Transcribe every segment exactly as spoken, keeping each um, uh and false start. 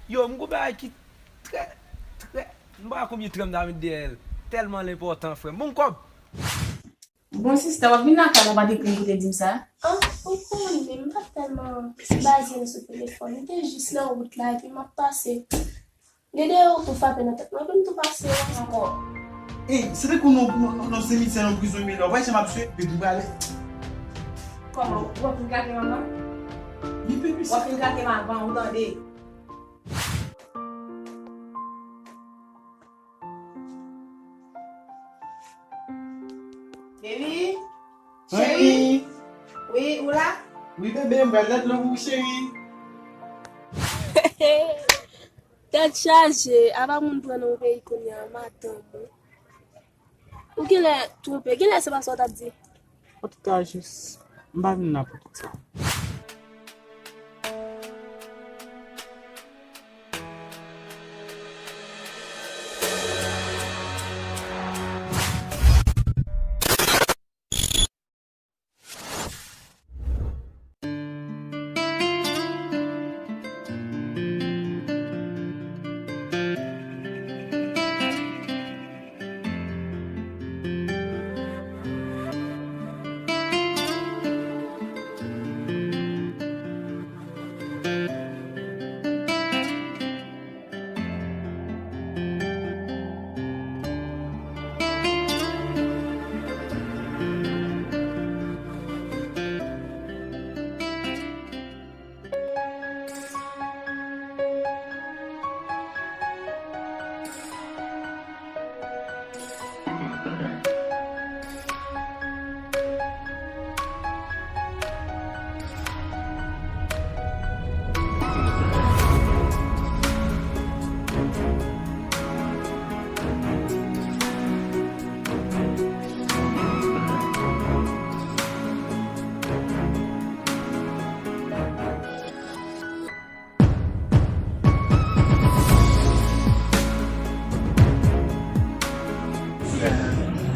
Yo, m gon bagay ki trè, trè, m pa konbyen tan m ta met dèyè l. Tèlman l enpòtan, frè m. Bon, kòb. Bon, sista, w ap vin lakay mwen, w pa t ekri m pou te di m sa? Ah, ou konnen, m pa t tèlman baze m sou telefòn. M te jis nan wout la, epi m ap pase. Gen de yo tou frape nan tèt mwen, epi m tou pase ankò. Ey, se tankou nou, nou, nou, nou simityè, nou prizon, men la, w pa janm ap swiv, epi m prale. Kòman, w ap vin gate m avan? Li pe plis. W ap vin gate m avan, ou tande? Baby? Cheri? Wi, ou la? Wi, bebe, m pral nan dlo pou ou, cheri. Tèt chaje, apa moun pran nan yon peyi kounye a, madanm ou. Ou genlè twonpe, genlè se pa sa w t ap di. Antouka, jis, m pa vin la pou tout sa.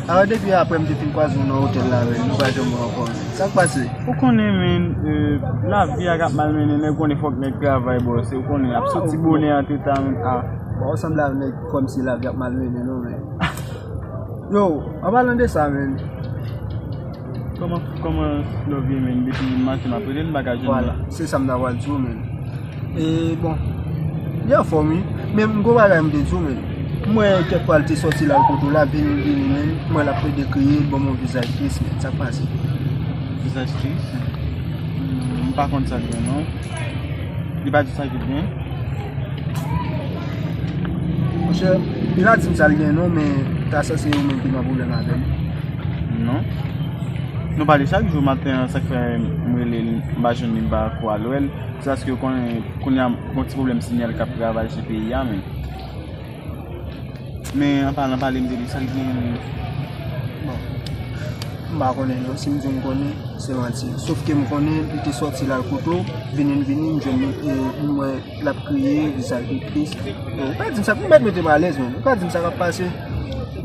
Awa, depi apre m te fin kwaze w nan otèl la, men nou pa janm wè ankò, men. Sa k pase? Ou konnen, men, euh, lavi a k ap malmennen nèg, ou konnen fòk nèg travay, bòs, ou konnen, ap soti bonè antre ta, men, ah. Bon, ou sanble avèk nèg kòmsi lavi ap malmennen nou, men. Yo, an palan de sa, men. Kòman, kòman love ye, men? Depi maten m ap rele l, m pa ka jwenn li. Vwala, se sa m ta pral di w, men. E, bon, li anfòm, wi. Men m gon bagay m te di w, men. M wè kèk fwa l te sòti la, l kote w la, vini, vini, men. M wè l ap plede kriye, l ban m yon vizaj tris, men. Sa k pase? Vizaj tris? Hmm, m pa konn sa l gen, non. Li pa di sa ki l gen. Monchè, li pa di m sa l gen, non, men ta sanse ou menm ki nan pwoblèm avè l. Non. Nou pale chak jou maten an, sa k fè m rele l, m pa jwenn li, m pa ko al wè l. Se paske w konnen, kounye a, gon ti pwoblèm sinyal k ap ravaje peyi a, men. Men, an palan pale, m te di sa l gen. Bon, m pa konnen, non. Si m di w m konnen, se manti. Sof ke m konnen, li te sòti la l kote w, vini, vini, m jwenn li, e, m wè l ap kriye, vizaj li tris. Bon, ou pa di m sa, pou mèt mete m alèz, men. Ou pa di m sa k ap pase.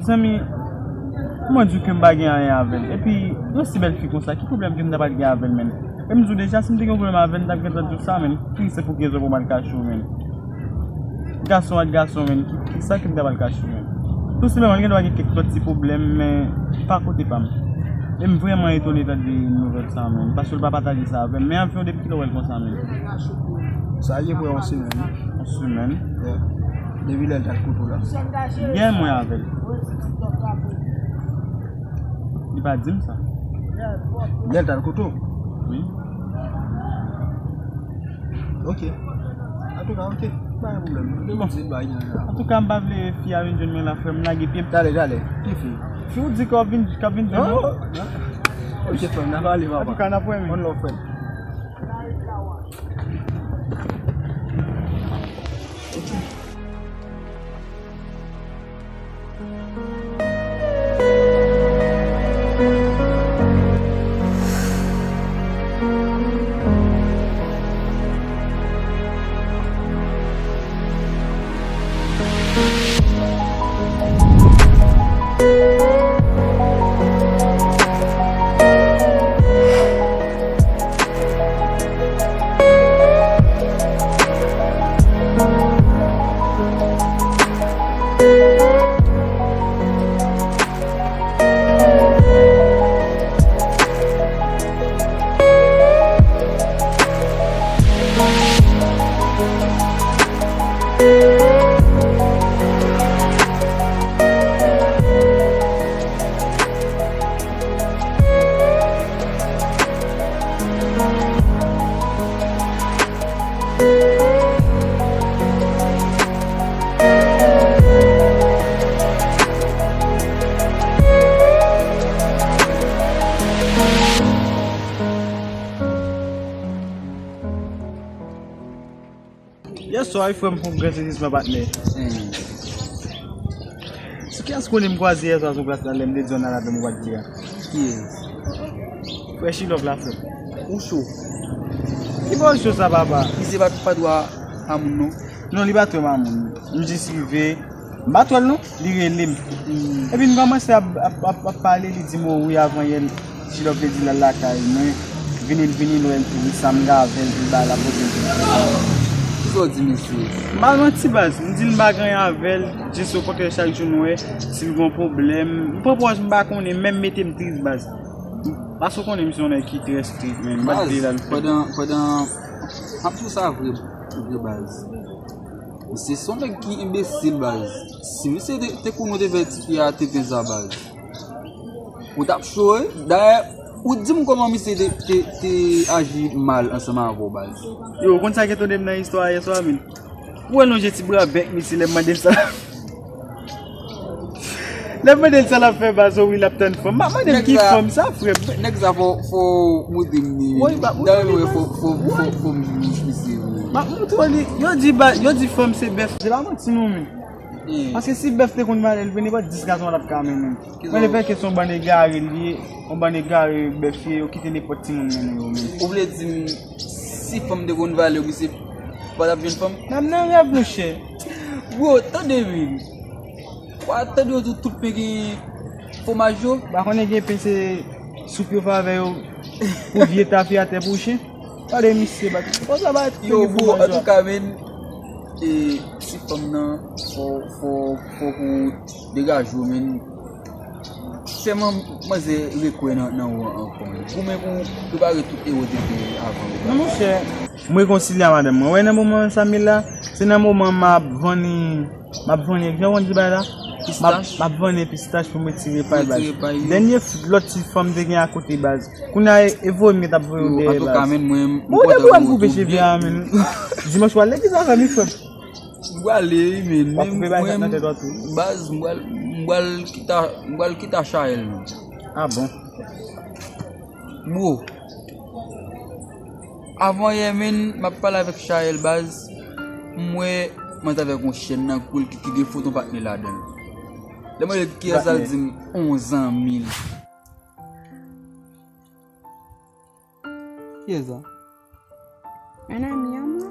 Zanmi, mwen di w ke m pa gen anyen avè l. Epi, yon si bèl fi konsa, ki pwoblèm ke m ta pral gen avè l, men? E m di w deja, si m te gen yon pwoblèm avè l, m t ap gentan di w sa, men. Ki se pou ki rezon pou m al kache w, men? Gason ak gason, men. Ki, ki sa ke m ta pral kache w, men? Tou senpleman, li gendwa gen kèk lòt ti pwoblèm, men pa kote pa m. E m vrèman etone tande nouvèl sa, men. Paske l pa pataje sa avè m. Men anviwon depi kilè w wè l konsa, men? Sa gen prè yon semèn, wi. Yon semèn? Yeah. Depi lè l t al kote w la. Yè m wè avè l. Li pa di m sa. Lè l t al kote w? Wi. Ok. Antouka, ok. Pa gen pwoblèm. Bon. Antouka, m pa vle fi a vin jwenn mwen la, frè m, lage pye m. Talè, talè. Ki fi? Fi ou di k ap vin, k ap vin jwenn mwen? Non, non. Ok, frè m, n a pale, papa. Antouka, n ap wè, men. One love, frè m. Yèswa wi, frè m, fon m gran sezisman, patnè. Hmm. Se kiyès konnen m kwaze yèswa sou plas la, lè m te di w n al avè m ou pa t di a? Kiyès? Frè Chilòf la, frè m. Ou cho? Ki bò cho sa, papa? Misye pa, pa t wè Mamoun, non? Non, li pa t wè Mamoun. M jis rive. M pa t wè l, non. Li rele m. Hmm. Epi n kòmanse ap, ap, ap, ap pale, li di m, o wi, avanyè, Chilòf te di l al lakay mwen. Vini l, vini l wè l tou wi, sa m gen avè l, pou l ba l ap poze l kesyon. Kisa w di misye? M pa manti, baz. M di l m pa gen anyen avè l, jis okontrè chak jou n wè, si l gen yon pwoblèm. M pran pòz m pa konnen, menm mete m tris, baz. Paske w konnen misye yon nèg ki trè strik, men m pa t vle l al fè. Pandan, pandan, m ap di w sa vre, vre baz. Misye se yon nèg ki enbesil, baz. Si misye te, te konnen w te fè tifi a te fè sa, baz, ou t ap cho, wi. Dayè, ou di m kòman misye te, te, te aji mal ansanm avè w, baz. Yo, ou konn sa k etone m nan istwa a yèswa, menn? Ou wè lonje ti bra bèk misye lè m mande l sa. Lè m mande l sa l ap fè, baz, o wi, l ap tann fanm. M ap mande l ki fanm sa, frè m. Nèg sa fò, fò w montre m li. Dayè, fò, fò, fò, fò m jis misye, wi. M ap montre w li. Yo di, baz, yo di fanm se bèf. Se pa manti non, menn. Paske si bèf te konn valè l vre, nenpòt dis gason pa t ap ka mennen l. Mwen, le fè ke se yon bann egare li ye, yon bann egare bèf ye, yo kite nenpòt timoun mennen yo menm. Ou vle di m, si fanm te konn valè w, misye pa t ap jwenn fanm? N ap nan rèv, monchè. Bro, tande, menn. Wa tande yo di tout pen gen fwomaj yo. Pa konnen gen pen se soup yo fè avè yo pou vye tafyatè pou chen. Gade misye bat. Konsa bat. Yo, bro, antouka, menn, e, si fanm nan, fò, fò, fò pou degaje w, menn. Fè man-, manzè rekwè nan, nan ou an ankò, menn. Goumen pou prepare tout ewo te fè avan ou. Non, monchè. M rekonsilye a madanm mwen. Wè, nan moman sa m ye la, se nan moman m ap vann, m ap vann, jan w konn di bagay la? M ap, m ap vann pistach pou m retire pay, baz. Dènye f-, lòt ti fanm te gen akote, baz. Kounye a, e, e voye m gen t ap voye w dèyè, baz. Bon, ou te pou wè m koupe cheve a, menn. Dimanch w al legliz avè m, wi, frè m. M prale, wi, menn. W ap koupe bay nan tèt ou tou. Baz, m pral, m pral kite, m pral kite Chaël, menn. Ah bon? Bro, avanyè, menn, m ap pale avèk Chaël, baz, m wè manzè avèk yon chèn nan kou l ki, ki gen foto yon patnè ladan l. Lè m mande l kiyès, sa l di m yon zanmi l. Kiyès sa? Un ami à moi?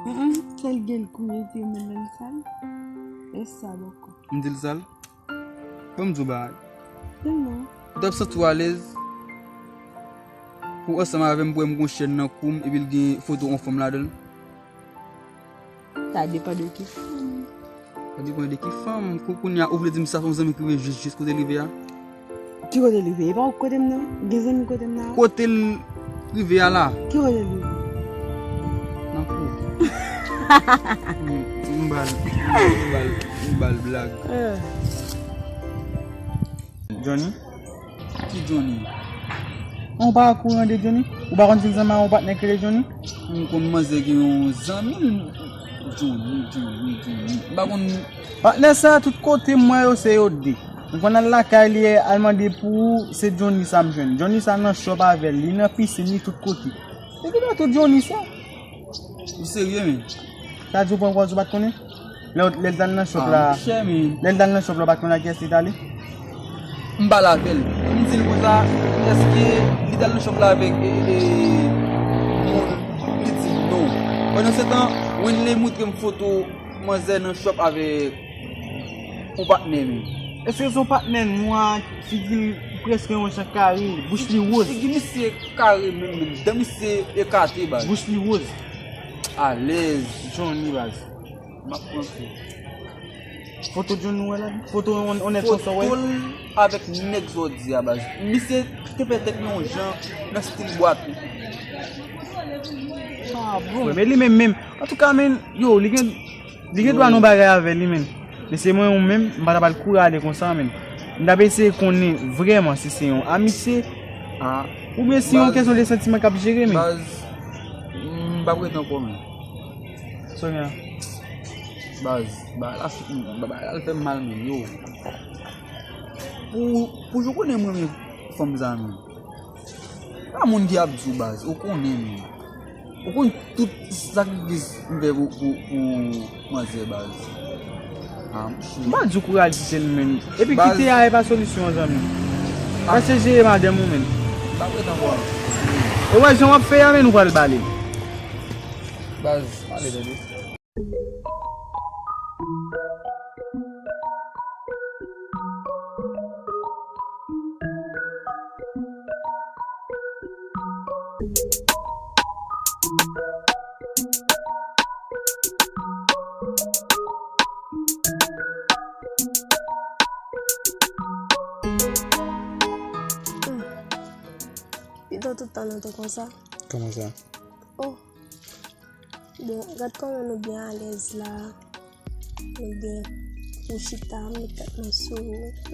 An, an, kèl gèl kou mete men nan sal. E sa bòkò. M di l sal? Ban m di w bagay. Di m non. Ou t ap santi w alèz pou w ansanm avè m, pou w wè m gon chèn nan kou m, epi l gen foto yon fanm ladan l? Sa depann de ki fanm. Sa depann de ki fanm. Kou-, kounye a, ou vle di m sa se yon zanmi ki rive jis, jis kote l rive a? Ki kote l rive? E pa ou kote m nan? Gen zanmi kote m nan? Kote l rive a la? Ki kote l rive? Nan kou. M, m ba l, m ba l, m ba l blag. Eh. Johnny? Ki Johnny? Ou pa okouran de Johnny? Ou pa konn si l zanmi a yon patnè ki rele Johnny? M konn manzè gen yon zanmi l. Johnny, Johnny, Johnny. M pa konn. Patnè sa, tout kote m wè yo, se yo de. M konn al lakay li, al mande pou ou, se Johnny sa m jwenn. Johnny sa nan shop avè l, li nan pisin, li tout kote. Se ki nan tout Johnny sa? Ou serye, men? Sa di w pran pòz ou pa t konnen? Lè, lè l t al nan shop la, lè l t al nan shop la, ou pa t konnen ak kiyès li t ale? M pale avè l. M di l konsa, èske li t al nan shop la avèk, e, e, moun? Li di m non. Pandan se tan, Wenley montre m foto manzè nan shop avèk yon patnè, men. Èske se yon patnè nwa, figi l prèske yon jan kare, bouch li woz? Figi misye kare menm, menm. Dan misye ekate, baz. Bouch li woz. Alèz. Johnny, baz. M ap pran kou. Foto Johnny ou wè la? Foto yon, yon nèg konsa, wè? Foto l avèk nèg sa w di a, baz. Misye te fè tèt li yon jan nan stil bwat. Frè, men li menm menm. Antouka, men, yo, li gen, li gen dwa nan bagay avè li, men. Men se mwen ou menm, m pa ta pral kouri ale konsa, men. M t ap eseye konnen vrèman si se yon amitye, oubyen si yon kesyon de santiman k ap jere, men. Baz, m p ap ret ankò, men. Sonya. Baz, bagay la, bagay la fè m mal, men, yo. Pou, pou yo konnen mwen, men, fanm sa, men. Pa moun ki ap di w baz, ou konnen menm. Ou konn tout sakrifis m fè pou, pou, pou manzè baz. Ah, m pa di w kouri al kite l menm. Epi kite a e pa solisyon an, zanmi. Pase jere madanm ou menm. M pa prèt ankò. E wè jan w ap fè a menm, nou pral bale. Baz, pale tande. Pito tout tan nou te konsa. Kòman sa? Oh. Bon, gad kòman nou byen alèz la. Nou byen, nou chita, nou met tèt nou sou,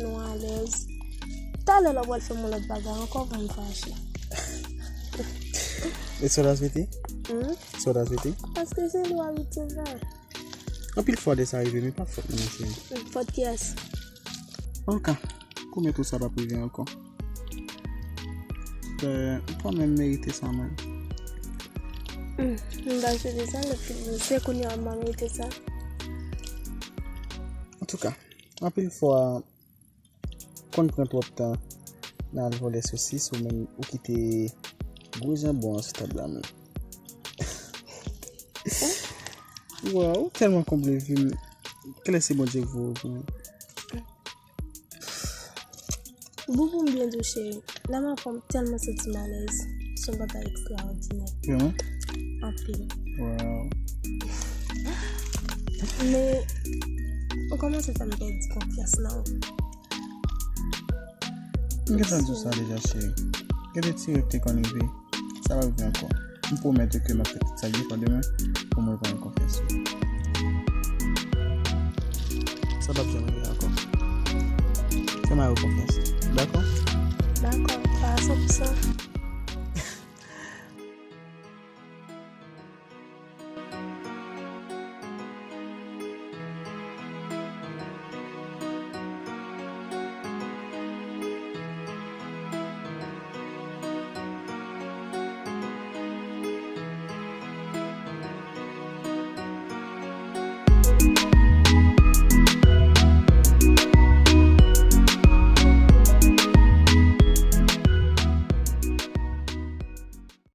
nou alèz. Talè la w pral fè m yon lòt bagay ankò pou m fache. E sa w ta swete? Hmm? Sa w ta swete? Paske se nou abitye fè. Anpil fwa de sa rive, men pa fòt mwen, cheri. Fòt kiyès? Anka, pwomèt ou sa p ap rive ankò. Ou pa menm merite sa, man. Hmm, m pa swete sa lòt moun. Se kounye a m pa merite sa. Antouka, anpil fwa, konn pran twòp tan nan al vòlè sosis ou menm ou kite gwo janbon an sou tab la, man. Waw, ou tèlman konble vi m. Kèlè se Bondye k voye w pou mwen? Bon, pou m byen di w, cheri, la m ap fè m tèlman santi m alèz. Se yon bagay ekstraòdinè. Vrèman? Anpil. Waw. Men, ou kòmanse fè m pèdi konfyans nan ou. M gentan di w sa deja, cheri. Gen de ti rèv te konn rive. Sa p ap rive ankò. M pwomèt ou ke m ap fè tout sa k depann de mwen pou m reprann konfyans ou. Sa p ap janm rive ankò. Fè mari w konfyans. Dakò? Dakò, pa a san pou san.